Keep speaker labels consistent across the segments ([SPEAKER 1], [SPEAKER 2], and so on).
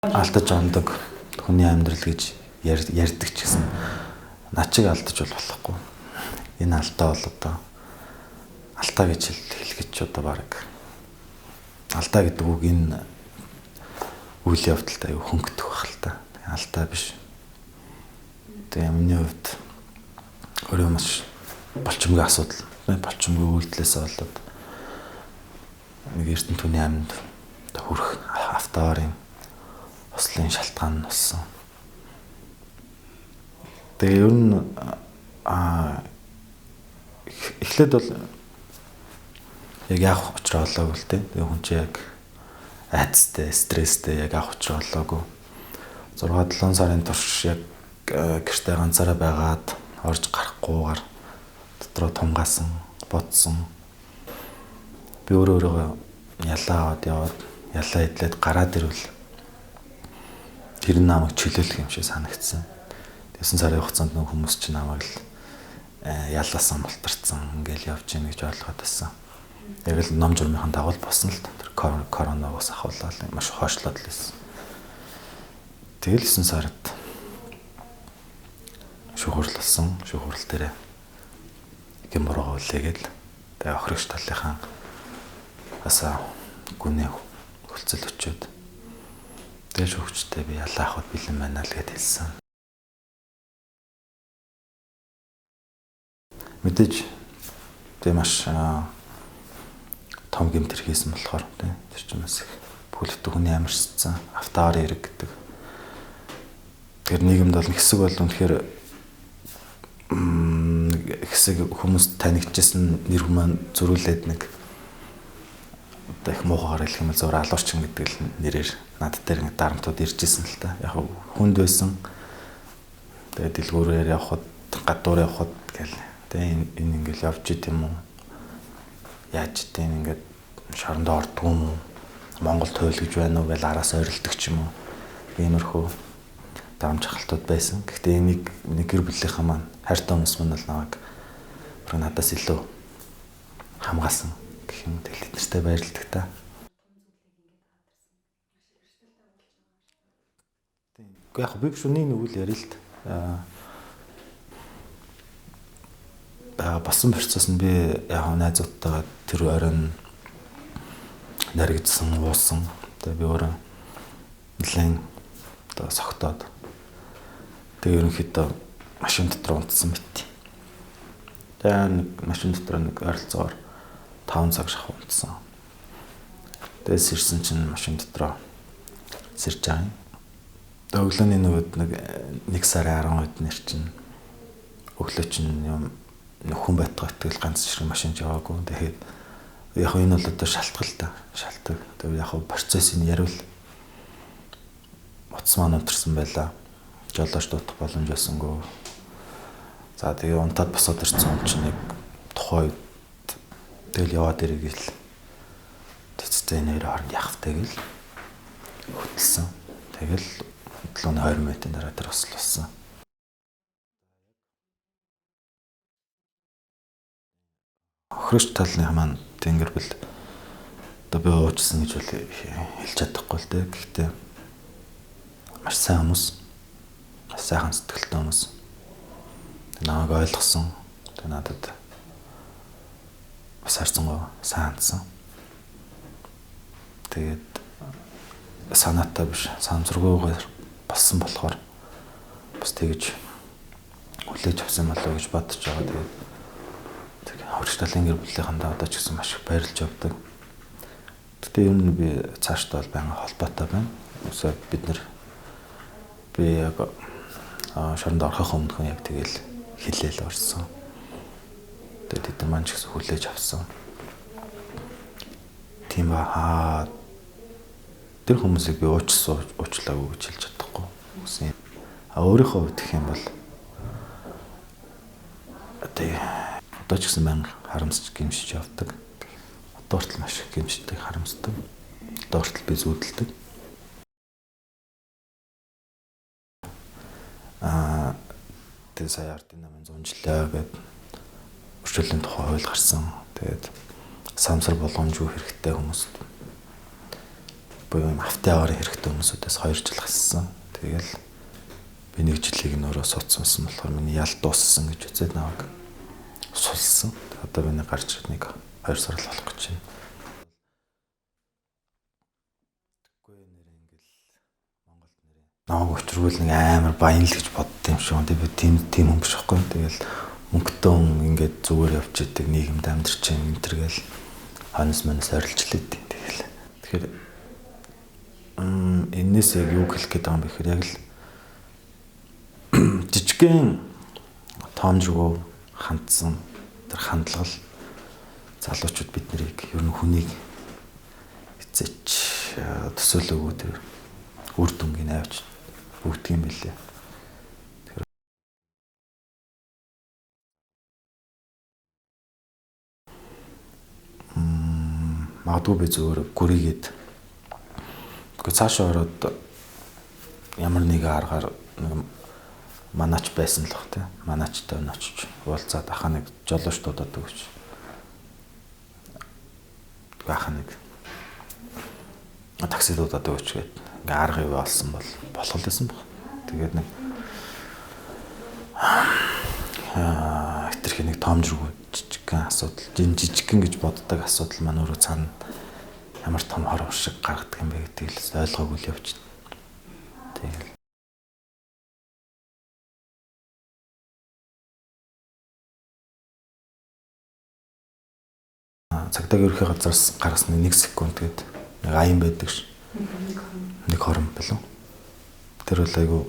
[SPEAKER 1] Алдаж ондог хүний амьдрал гэж ярьдаг ч гэсэн над чиг алдаж бол болохгүй. Энэ алдаа бол одоо алдаа гэж хэлгэж одоо баг алдаа гэдэг үг энэ үйл явдалд аюу хөнгөдөх байх л та. Алдаа биш. Тэгээ миний хувьд өөрөө маш болчмгийн асуудал, болчмгийн үйлдэлээс болоод нэг эрдэнэ түүний амьд хүрэх автоаварын ослын шалтгаан нь болсон. Тэгээ ер нь эхлээд бол яг яах учраа олоогүй л дээ. Тэгээ хүн чинь яг айцтай, стресстэй яг яах учраа олоогүй. 6-7 сарын турш яг гэртээ ганцаараа байгаад орж гарахгүйгээр дотроо тунгаасан, бодсон. Би өөрөө өөрийгөө ялаа аваад яваад ялаа идлээд гараад ирвэл тэр нь намайг чөлөөлөх юм шиг санагдсан. 9 сарын хугацаанд нөх хүмүүс чинь намайг л ялаасан, мултарцсан ингээл явж гин гэж ойлгоод байсан. Яг л ном журмынхан дагуул болсон л тэр коронавигоос ахуулаад маш хойшлоод л байсан. Тэгэл 9 сард шүүх хурал болсон. Шүүх хурал дээрээ гэм буруугаа үлээгээл тэгээ охирогч талынхаа асаа гүнээ хөлцөл өчөөд тэгээ шүүгчтэй би ялаа авахд бэлэн байна л гэд хэлсэн. Мэдээж тэгээ маш том гэмтэр хийсэн болохоор тий тэр чинь бас их бүхэлдээ хүний амьсцсан автоавар хэрэг гэдэг. Тэр нийгэмд бол хэсэг бол үнэхээр хэсэг хүмүүс танигдчихсан нэр хүмэн зөрүүлээд нэг одоо их муухайгаар хэлэх юм бол зур алуурчин гэдэг л нэрээр над дээр нэг дарамтууд ирж исэн л та. Яг хүнд байсан. Тэгээд дэлгүүрээр явхад, гадуур явхад гэл тэ энэ ингээл явж ид юм уу? Яаж идэв ингээд шорондоо ордгоо юм уу? Монгол туйл гэж байна уу гэж араас ойролдог ч юм уу. Иймэрхүү дарамт шахалтууд байсан. Гэхдээ энийг нэг гэр бүлийнхаа маань хайртай хүмүүс маань бол намайг бүр надаас илүү хамгаалсан гэх юм. Тэгэл тэд нартай баярладаг та. Гэхдээ яг би биш үнийг нэг үл ярил л та. Болсон процесс нь би яг найзуудтайгаа тэр оройн наригдсан, уусан. Тэгээ би өөрөө нэлээд одоо согтоод тэгээ ерөнхийдөө машин дотор унтсан мэт. Тэгээ нэг машин дотор нэг ойролцоогоор 5 цаг шахуу унтсан. Тэгээ сэрсэн чинь машин дотроо сэрж байгаа юм. Тэгээ өглөөний нөгөөд нэг сарын 10-нд нэр чинь өглөө чинь юм нөхөн байтгаа итгэл ганц ширхэг машин яваагүй. Тэгэхээр яг энэ бол одоо шалтгал та. Шалтгал. Тэгээ яг процессыг яривал утас маань унтарсан байлаа. Жолооч дутах боломж байсангүй. За тэгээ унтаад босоод ирсэн юм чинь нэг тухайн үед тэгэл яваад ирээ гэл тэцтэй энэ хоёр хооронд явах тэгэл хөтөлсөн. Тэгэл 7 20 минутын дараа тэр осол болсон. Охирогч талын маань тэнгэр бэл одоо би уучлсан гэж бол хэлж чадахгүй л дээ. Гэхдээ маш сайн хүмүүс, маш сайхан сэтгэлтэй хүмүүс намайг ойлгосон. Тэгээ надад бас харьцангуй сайн хандсан. Тэгээд санаатай биш, санамсаргүйгээр болсон болохоор бас тэгж хүлээж авсан болоо гэж бодож байгаа. Тэгээд хөрч талын гэр бүлийнхандаа одоо ч гэсэн маш их баярлж явдаг. Гэтэ ер нь би цаашдаа бол байнга холбоотой байна. Өсөө бид нар би яг шоронд орохын өмнөхөн яг тэгэл хэлээл орсон. Тэгээд тэд нар маань ч гэсэн хүлээж авсан. Тийм ба тэр хүмүүсийг би уучлсан уучлаагүй гэж хэлж чадахгүй. Үсэн. А өөрийнхөө хувьд гэх юм бол одоо одоо ч гэсэн байнга харамсч гимшиж явдаг. Одоо хүртэл маш их гимшдэг, харамсдаг. Одоо хүртэл би зүүдэлдэг. Тэгээ сая ардын намын 100 жилээ гээд өрчлийн тухай хууль гарсан. Тэгээд самсар болгоомжгүй хэрэгтэй хүмүүст буюу автын аварын хэрэгтэй хүмүүсүүдээс 2 жил хассан. Тэгэл би нэг жилийг нь өөрөө суудсан болохоор миний ял дууссан гэж үзээд намайг сулсан. Одоо би нэг гарч ирээд нэг 2 сар л болох гэж байна. Тэггүй нэр ингээл Монголд нэрээ намайг учиргүй л нэг амар баян л гэж бодд юм шиг. Тэгээ би тийм хүн биш байхгүй. Тэгэл мөнгөтэй хүн ингээд зүгээр явж идэг нийгэмд амьдарч юм энэ төр гээл хонос манас орилж л идэв. Тэгэл тэгэхээр энэс яг юу хэлэх гээд байгаа юм бэ гэхээр яг л жижигхэн тоомжргөө хандсан тэр хандлага л залуучууд бид нарыг ер нь хүнийг эцээч төсөөлөөгүй тэр үр дүнгийг авч бүгдг юм билээ. Тэгэхээр магадгүй би зөвөр гүрийгээд гэхдээ цаашаа ороод ямар нэгэн аргаар нэг манаач байсан л бах тий. Манаачтай нь очиж уулзаад ахаа нэг жолооч дуудаад өгч. Тэгээ ахаа нэг такси дуудаад өгч гээд ингээ арга юу олсон бол болох л байсан баг. Тэгээд нэг хэтэрхий нэг тоомжргүй жижигхэн асуудал, жижигхэн гэж боддог асуудал маань өөрөө цаана ямар том хор шиг гаргадаг юм бэ гэдгийг л ойлгоогүй л явж. Тэгэл цагдаагийн ерөнхий газраас гаргасан 1 секунд гээд нэг аян байдаг ш. Нэг хором билүү. Тэр бол айгу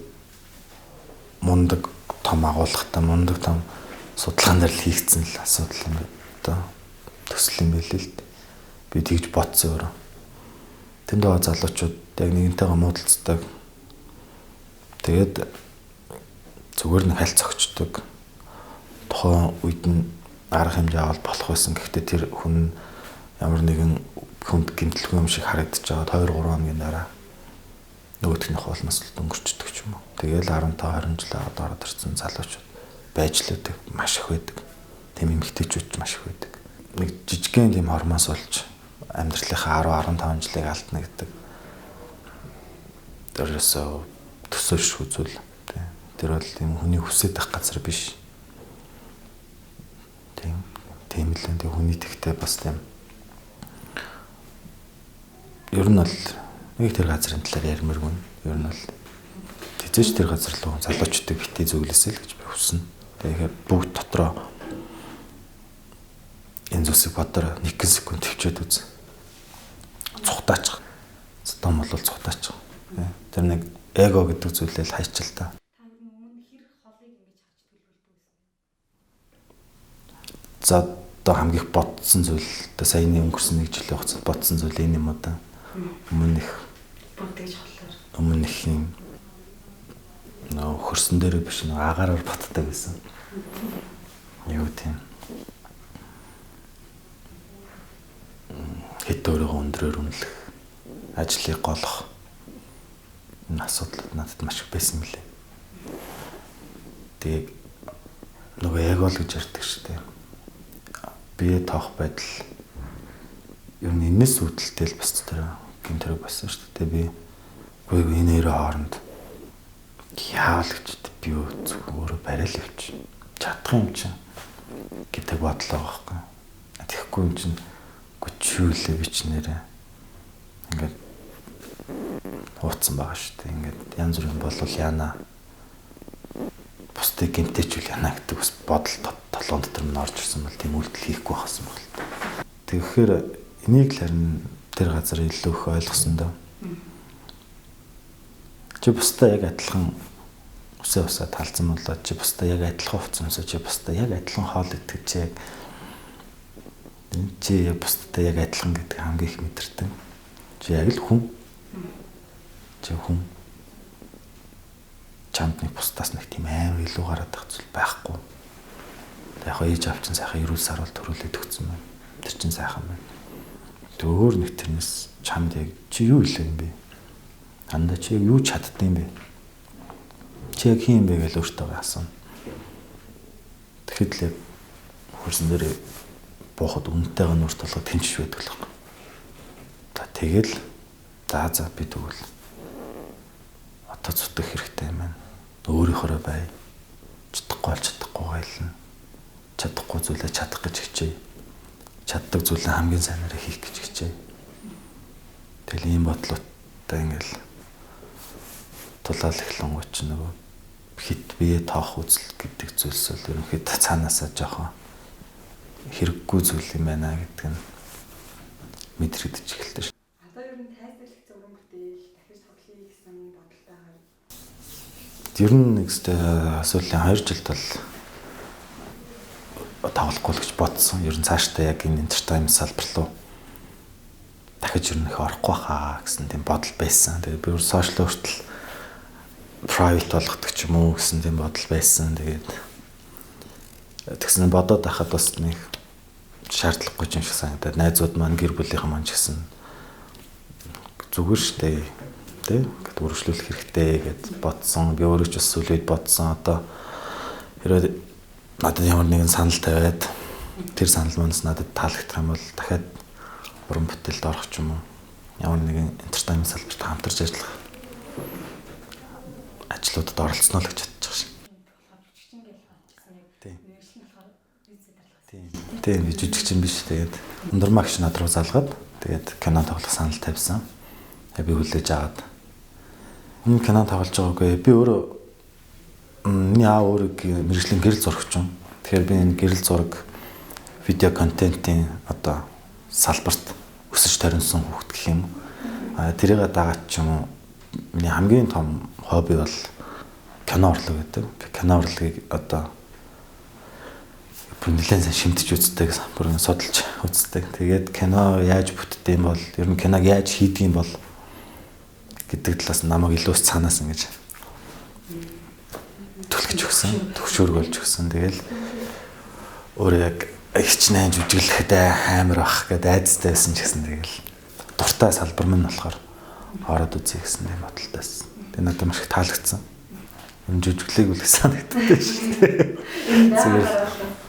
[SPEAKER 1] мундаг том агуулгатай, мундаг том судалгаан дээр л хийгдсэн л асуудал юм байна. Одоо төсөл юм байл л дээ. Би тэгж бодсон өөрөө. Тэнд байгаа залуучууд яг нэгнтэйгээ муудалцдаг. Тэгээд зүгээр нэг хальц огчдөг. Тухайн үед нь арга хэмжээ авал болох байсан. Гэхдээ тэр хүн ямар нэгэн хүнд гэмтэлгүй юм шиг харагдаж байгаа. 2 3 хоногийн дараа нөгөөх нь хуулнаас л өнгөрчдөг ч юм уу. Тэгээл 15 20 жил аваад ороод ирсэн залуучууд байж л байдаг. Маш их байдаг. Тийм эмэгтэйчүүд ч маш их байдаг. Нэг жижигхэн тийм хормоос болж амьдралынхаа 10 15 жилийг алдна гэдэг. Тэрээсээ төсөөлшгүй зүйл. Тэр бол тийм хүний хүсэж байх газар биш. Тийм л энэ хүний тэгтээ бас тийм ер нь бол нэг тэр газрын талаар ярмааргүй. Ер нь бол тэзээч тэр газар руу залуучуудыг битгий зөвлөсэй л гэж би хүснэ. Тэгэхээр бүгд дотроо энэ зүйлсийг бодороо 1 секунд төвчөөд үз. Цухтаачих. Том бол цухтаачих. Тэр нэг эго гэдэг зүйлээ л хайчил та. За одоо хамгийн их бодсон зүйл одоо саяны өнгөрсөн нэг жилийн хугацаанд бодсон зүйл энэ юм уу да. Өмнө их
[SPEAKER 2] бодож холлоор.
[SPEAKER 1] Өмнө их юм нөө хөрсөн дээрээ биш нөө агаараар батдаг гэсэн. Юу тийм. Хэд өөрийгөө өндрөөр үнэлэх, ажлыг голох энэ асуудлууд надад маш их байсан мөлий. Тэгээд нөгөө эго л гэж ярьдаг шүү дээ. Бие тоох байдал ер нь энэс үүдэлтэй л бас тэр гэмт хэрэг болсон шүү дээ. Би үгүй энэ хоёрын хооронд яавал гэж би зөвхөн өөрөө барайл явчих. Чадах юм чинь гэдэг бодлоо байхгүй. Тэгэхгүй юм чинь үгүй чи юу лээ би чи нэрээ ингээд хууцсан байгаа шүү дээ. Ингээд янз бүрийн болол яана. Бусдыг гэмтээчүүл яана гэдэг бас бодол толгойн дотор минь орж ирсэн бол тийм үйлдэл хийхгүй байхсан баг л та. Тэгэхээр энийг л харин тэр газар илүү их ойлгосон доо. Чи бусдаа яг адилхан үсээ усаа талцсан болоо чи бусдаа яг адилхан хувцас өмсөө чи бусдаа яг адилхан хоол идэх чи яг чи бусдад яг адилхан гэдэг хамгийн их мэдэрдэг. Чи яг л хүн. Чи хүн. Чамд нэг бусдаас нэг тийм амар илүү гараад байх зүйл байхгүй. Яг хоо ээж аав чинь сайхан эрүүл саруул төрүүлээд өгсөн байна. Тэр чинь сайхан байна. Тэг өөр нэг тэрнээс чамд яг чи юу илээ юм бэ? Андаа чи яг юу чаддсан юм бэ? Чи яг хин юм бэ гэж өөртөө асууна. Тэгэхэд л яг хөрсөн дээр буухад үнэтэйгээ нүр толгой тэнцэж байдаг л байна. За тэгэл За би тэгвэл одоо зүтгэх хэрэгтэй юм байна. Өөрийнхөөрөө бай. Чадахгүй бол чадахгүй байлна. Чадахгүй зүйлээ чадах гэж хичээе. Чаддаг зүйлээ хамгийн сайнараа хийх гэж хичээе. Тэгэл ийм бодлоотой ингээл тулаал эхлэнгуут чи нөгөө хит бие тоох үзэл гэдэг зүйлс бол ерөнхийдөө цаанаасаа жоохон хэрэггүй зүйл юм байна гэдэг нь мэдрэгдэж эхэлдэг ш.
[SPEAKER 2] Одоо ер нь тайзлах уран бүтээл дахиж тоглоё гэсэн бодолтой байгаа.
[SPEAKER 1] Ер нь нэг сүүлийн 2 жилд бол тоглохгүй л гэж бодсон. Ер нь цаашдаа яг энэ entertainment салбар руу дахиж ер нь их орохгүй хаа гэсэн тийм бодол байсан. Тэгээд би өөр сошиал хүртэл private болгодог ч юм уу гэсэн тийм бодол байсан. Тэгээд тэгсэн бодоод байхад бас нэг шаардлагагүй юм шиг санагдаад найзууд маань гэр бүлийнхэн маань ч гэсэн зүгээр штэ тий гэд үргэлжлүүлэх хэрэгтэй гэд бодсон. Би өөрөө ч бас сүүлийн үед бодсон. Одоо хэрвээ надад ямар нэгэн санал тавиад тэр санал манаас надад таалагдах юм бол дахиад уран бүтээлд орох ч юм уу ямар нэгэн entertainment салбарт хамтарч ажиллах ажлуудад оролцсноо л гэж бодож байгаа шин. Тийм би жүжигчин биш. Тэгээд Ундурмаа гişүн над руу залгаад тэгээд кино тоглох санал тавьсан. Тэгээд би хүлээж аваад энэ кино тоглож байгаагүй. Би өөрөө миний аав өөрөө мэргэжлийн гэрэл зурагч юм. Тэгэхээр би энэ гэрэл зураг видео контентын одоо салбарт өсөж торинсон хүүхэд гэх юм. А тэрийг дагаад ч юм уу миний хамгийн том хобби бол кино урлаг гэдэг. Кино урлагийг одоо бүр нэлээд сайн шимтэж үздэг, бүр судалж үздэг. Тэгээд кино яаж бүтдэг юм бол, ер нь киног яаж хийдэг юм бол гэдэг талаас намайг илүү цаанаас ингэж түлхэж өгсөн, төгшөөрг болж өгсөн. Тэгэл өөрөө яг хичнээн жүжиглэхэд амар бах гэд айцтай байсан ч гэсэн тэгэл дуртай салбар минь болохоор ороод үзье гэсэн тийм бодолтой байсан. Тэгээ надад маш их таалагдсан. Энэ жүжиглээг үл санагддаг шүү дээ. Зүгээр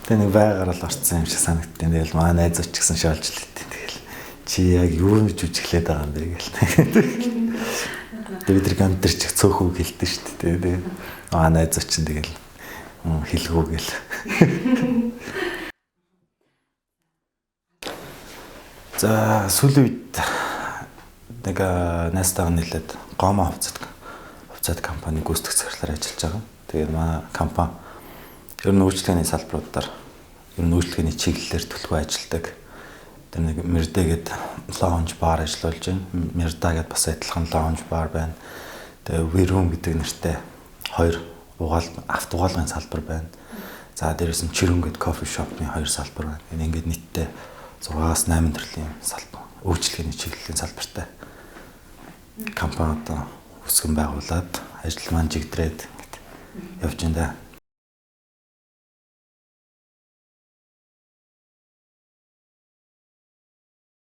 [SPEAKER 1] тэгээ нэг байгаар л орцсон юм шиг санагдтiin. Тэгэл маа найзууч гэсэн шоолж л идэв. Тэгэл чи яг юу гэж жүжиглээд байгаа юм бэ гэл. Тэгээ бид нар гантэр ч цөөх үг хэлдэг шүү дээ. Тэгээ маа найзууч чинь тэгэл хэлгүү гэл. За сүүлийн үед нэг найзтайгаа нийлээд Гомо хувьцаат компани гүйцэтгэх захирлаар ажиллаж байгаа. Тэгээд манай компани ер нь үйлчилгээний салбаруудаар ер нь үйлчилгээний чиглэлээр төлхөө ажилладаг. Тэр нэг Мэрдэ гээд лаунж бар ажиллуулж байна. Мерда гээд бас адилхан лаунж бар байна. Тэгээд Вирум гэдэг нэртэй хоёр угаал авто угаалгын салбар байна. За дээрээс нь Чирүн гээд кофе шопны хоёр салбар байна. Энэ ингээд нийтдээ 6-аас 8 төрлийн салбар, үйлчилгээний чиглэлийн салбартай компани одоо үүсгэн байгуулад ажил маань жигдрээд ингээд явж байна да.